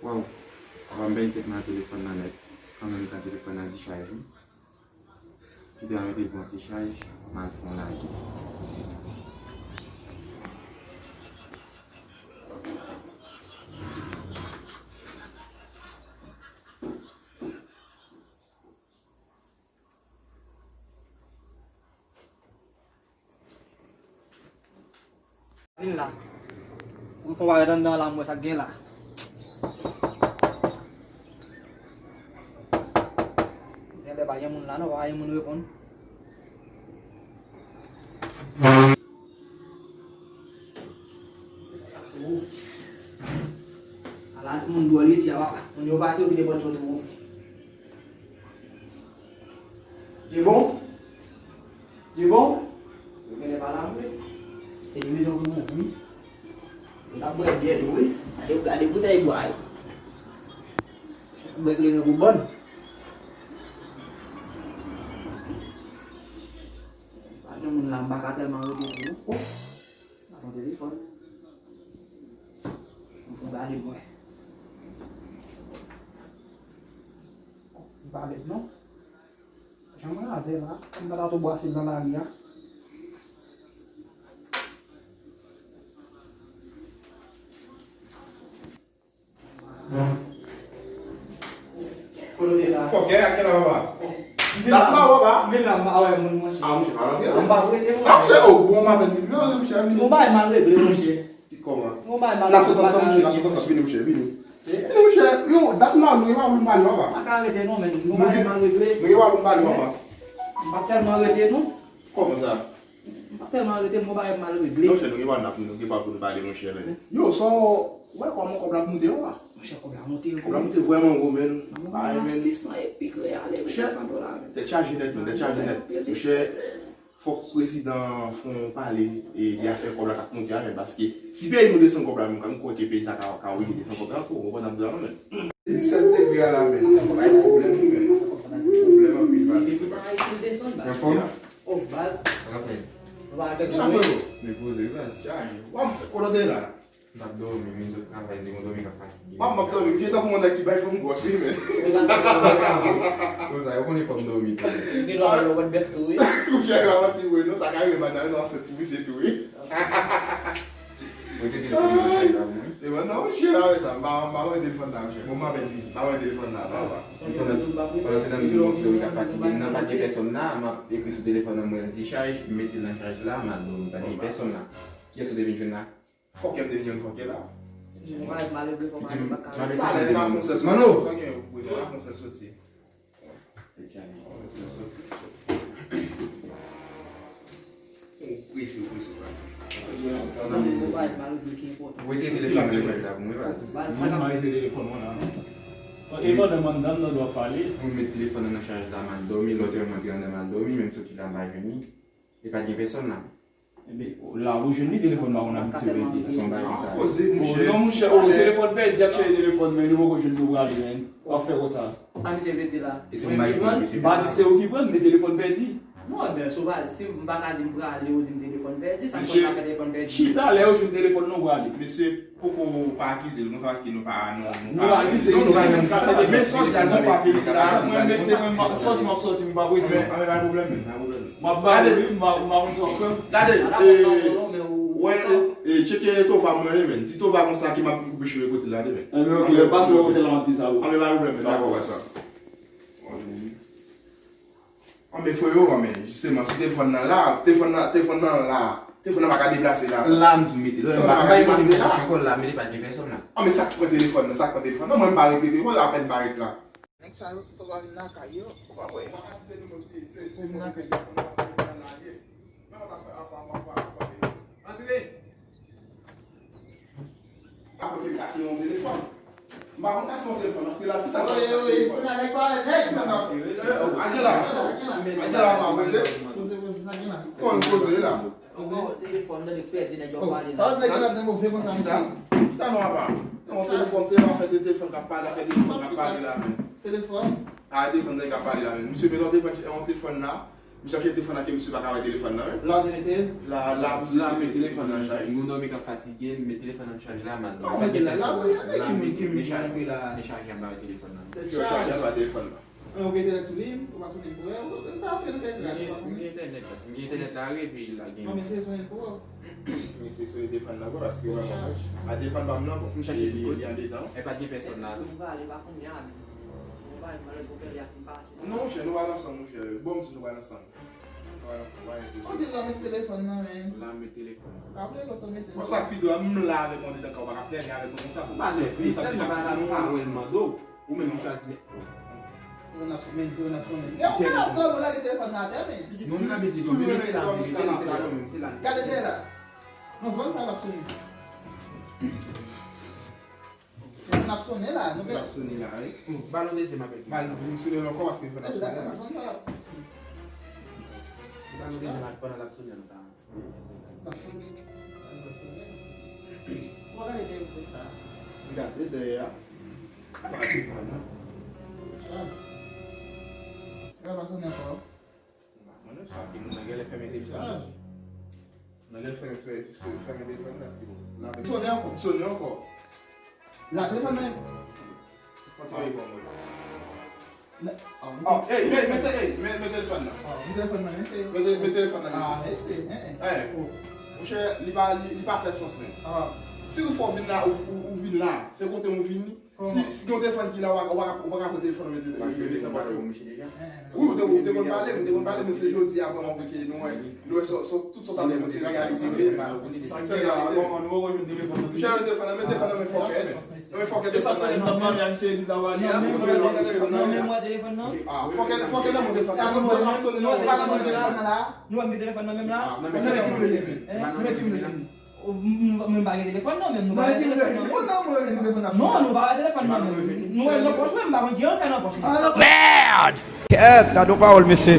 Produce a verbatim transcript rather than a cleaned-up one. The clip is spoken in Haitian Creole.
Oh, papa m pèdi tèt nan telefòn nan nèt. An menm tan telefòn nan dichaj wi. Kite m mete l pran ti chaj, m al fè yon lage. Vin la. Pou m fè yon bagay anndan la, m wè sa k gen la. Genlè pa gen moun la non, pa gen moun reponn. Ala moun dwòl isi a, papa. Moun yo pati, yo kite pòt yo tou. Djebon? Djebon? Yo genlè pa la vre. Televizyon tou bon, wi. Yo t ap bwè byè tou, wi. Gade, gade boutèy bwa yo. Bwè kleren pou bòn. Pa gen moun la, m pa ka tèlman rete tou. Oh! Nan yon telefòn. M pou gade mwen. Li pa bèt non. Jan mwen razè la, m pa ta tou bwase l nan lari a. Kote w te la? Fòkè, a kèlè w pa? Dat m pa wè w pa? Men la, m pa wè moun, monchè. Ah, monchè, pa rantre la. M pa prete, monchè. Ah, monchè, oh, bon, m apèn vin. Men, monchè, vin. Bon, bagay mal regle, monchè. Ki kòman? Bon, bagay mal regle. N a sot ansanm, monchè, n a sot ansanm, vini, monchè, vini. Vini, monchè. Yo, dat m la, nou gen pa pou n pale, papa. M pa ka rete, non, men. Bon, bagay mal regle. Nou gen pa pou n pale, papa. M pa tèlman rete, non. Kòman sa? M pa tèlman rete, m gon bagay mal regle. Non, monchè, nou gen pa n ap, nou gen pa pou nou pale, monchè, men. Yo, sa w wè kòman kòb la ap moute yo a? Monchè, kòb la moute yo. Kòb la moute vrèman wo, men. Ay, men. Sis san epi k reyale, men, sis san dola, men. Tèt chaje nèt, men, tèt chaje nèt. Monchè, fòk prezidan fè yon pale, e, de afè kòb la k ap moute a, men, paske si peyi nou desann kòb la, men, m kwè ke peyi sa ka, ka rive desann kòb la ankò, ou konprann sa m di la, non, men. Disèt degre a la, men. Bay pwoblèm, wi, men. Pwoblèm anpil, pa. Depi tan Ayiti l desann, baz. Anfòm? Oh, baz. Sa k ap fèt? Nou pa avèk nou. Ki afè w? Men poze, baz. Chaje. W ap fè kote w te la? M t ap dòmi, men sot travay, m te gon dòmi k ap fatige. Wa, m ap dòmi. M se tankou yon nèg ki bay fanm gwòs, wi, men. Konsa, yo konnen fò m dòmi tou. Ou gen dwa wè lòt bèf tou, wi. Ou chè la manti, wi, non, sa ka rive madanm, non, ansent pou misye tou, wi. Mwen se telefòn nan chay la pou mwen. E mwen, non, monchè, pa wè sa. M pa, m pa wè telefòn nan, monchè. Bon, m apèn vini. M pa wè telefòn nan, papa. Pandan, pandan se nan men moun ki dòmi k ap fatige m nan, pa gen pèsòn la, m ap ekri sou telefòn nan mwen, l dichaj, m mete l nan chaj la, m al dòmi, pa gen pèsòn la. Kiyès ou te vin jwenn la? Fòkè m te vin jwenn fòkè la. Mwen malgre fò m ale, m pa ka. Pale, n a fè yon sèl soti. Mano! Sa gen pou n a fè yon sèl soti. Ou prese, ou prese, ou prese. Ou retire telefòn nan chaj la pou mwen, pa di. Mwen, mwen retire telefòn mwen la, non. E pandan m anndan, m nan dwa pale. Mwen met telefòn nan nan chaj la, m al dòmi, lòt yè m antre anndan, m al dòmi, men m soti la, m pa jwenn li. E pa t gen pèsòn la. Ebyen, la ou jwenn li, telefòn pa konn abitye pèdi. Son bagay konsa. Poze, monchè. Non, monchè, oh, telefòn pèdi, ap chèche telefòn, men nou poko jwenn li, ou prale, men. W ap fè konsa. Sa misye vle di la? E se yon bagay ki pran, misye. M pa di se ou ki pran, men telefòn pèdi. Non, ebyen, si w pa, si m pa ka di m prale, ou di m telefòn pèdi, sa m konn ka fè telefòn pèdi. Chita, lè yo jwenn telefòn nan, ou prale. Mesye, poko pa akize l konsa, paske nou pa, nou, nou pa akize, nou pa menm sa, men sòti a, nou pa vini la. Mwen, mesye, mwen, m ap sòti, m ap sòti, m pa prete. Men, men, pa pwoblèm, men, pa pwoblèm. M ap ba ou, wi, m pa, m pa konn sa w ap fè. Gade, e, wè, e, e, tcheke Tova mwen, men. Di Tova konsa ke m ap vin koupe cheve kote l la, men. Enben, ok, lè pase wè kote l la, m ap di sa, wi. Anben, pa pwoblèm, men, dakò, wè sa. Anben, frè yo, anben, jisteman, si telefòn nan la, telefòn nan, telefòn nan la, telefòn nan pa ka deplase la. La, m di w mete l, m pa, m pa gen kote m deplase ankò la, men li pa t gen pèsòn la. Anben, sa k pran telefòn nan, sa k pran telefòn nan, mwen, m pa regle telefòn, apèn m parèt la. Nèg sa yo tout anba vin lakay yo, ou pa kwè? Ou vin lakay yo. Antre! Apre ke l kase yon telefòn. M pa konn kase yon telefòn, paske la, kisa l ap kase telefòn? Wi, wi, kounye a nèg pa wè nèg. Nan, nan, eh, eh, oh, Angela. Angela, Angela. Angela, pa poze. Poze, poze, sa gen la. Kòman poze la? Telefòn nan li pèdi, nèg yo pale la. Sa vle di nèg yo la de move konsa, mesye. Chita non, apa. Yon telefòn, telefòn, fè de telefòn k ap pale, fè de telefòn k ap pale la, men. Telefòn? A, telefòn nèg k ap pale la, men. Misye bezwen telefòn, yon telefòn la. M chache telefòn nan ke misye pa ka wè telefòn nan, wi. La w te mete l? La, la, misye te mete telefòn nan chaj. M gon dòmi k ap fatige m, m met telefòn nan chaj la, m al dòmi. Ou mete l la, la, wi, men ki moun ki moun ki mete la? Men chaj la, m pa wè telefòn nan. Misye chaj la, pa telefòn nan. Ou gen entènèt sou li, ou pa sou li pou wè, ou pa fè entènèt la. M gen entènèt la, m gen entènèt la, wi, epi la gen. Non, men se sonnen pou ou. Men se sonnen telefòn nan, paske vrèman, a telefòn pa m nan, bon, li andedan. E pa t gen pèsòn la, tou? Nou pale pa kounye a, men. Nou pale, pale pou fè li ak m pase. Non, monchè, nou pral ansanm, monchè. Bon, m di nou pral ansanm. Anpil lè w met telefòn nan, men. La met telefòn nan. Apre lòt ou met telefòn. Konsa pi dwa m la avèk mwen dedan kay ou pa ka plède avèk mwen konsa. M pa nève, sèlman bagay la nou pa wè l mande w. Ou menm ou chwazi nèt. Telefòn ap sonnen, telefòn ap sonnen. Yo, ou ka ap dòmi, ou lage telefòn nan atè, men. Non, m ka mete dòmi, men se la, men se la, men se la. Gade dèyè la. Non, zòn sa l ap sonnen. Telefòn ap sonnen la, nou gen. L ap sonnen la, wi. Ba l yon dezyèm apèl. Ba l, li sonnen ankò paske telefòn ap sonnen la. L ap sonnen la. Ba l yon dezyèm apèl pandan l ap sonnen an. L ap sonnen. L ap sonnen. Ou pa gade dèyè sa. Gade dèyè a. Pa gade dèyè a. Sa. L ap sonnen ankò. Mwen menm sa, ki moun nan genlè fèmen telefòn nan. Nan lè fèmen, fè, fè, fèmen telefòn nan, èske bon? Sonnen ankò. Sonnen ankò. La telefòn nan. Fò ti reponn mwen. Oh, ey, men, men se, ey, men, men telefòn nan. Oh, men telefòn nan, men se. Men te-, men telefòn nan, men se. Ah, men se, eh, eh. Eh, monchè, li pa, li, li pa fè sans menm. Ah. Si ou fè w vin la, ou, ou, ou vin la, se kote m ou vini. Si, si gen yon telefòn ki la, ou pa, ou pa, ou pa ka pran telefòn nan men, men, men, men, men, men. Wi, ou te, ou te konn pale, ou te konn pale, men se jodi a vrèman ke nou wè, nou wè sa, sa, tout sa w t ap di, se reyalite, se reyalite. Misye jwenn telefòn nan, men telefòn nan, men fòkè, men fòkè telefòn nan. Fòkè telefòn nan. Ah, fòkè, fòkè nan men telefòn nan. Telefòn ap sonnen, non, pa nan men telefòn nan la. Nou wè m gen telefòn nan menm la? Ah, nan men ki moun li ye menm? Nan men ki moun li ye menm? M, m, m pa gen telefòn non, menm nou pa gen telefòn non, menm. Non, nou pa gen telefòn non, menm. Nou wè l nan pòch, menm m pa konn ki yo fè nan pòch li. Merde! Kèt, gade yon pawòl, mesye.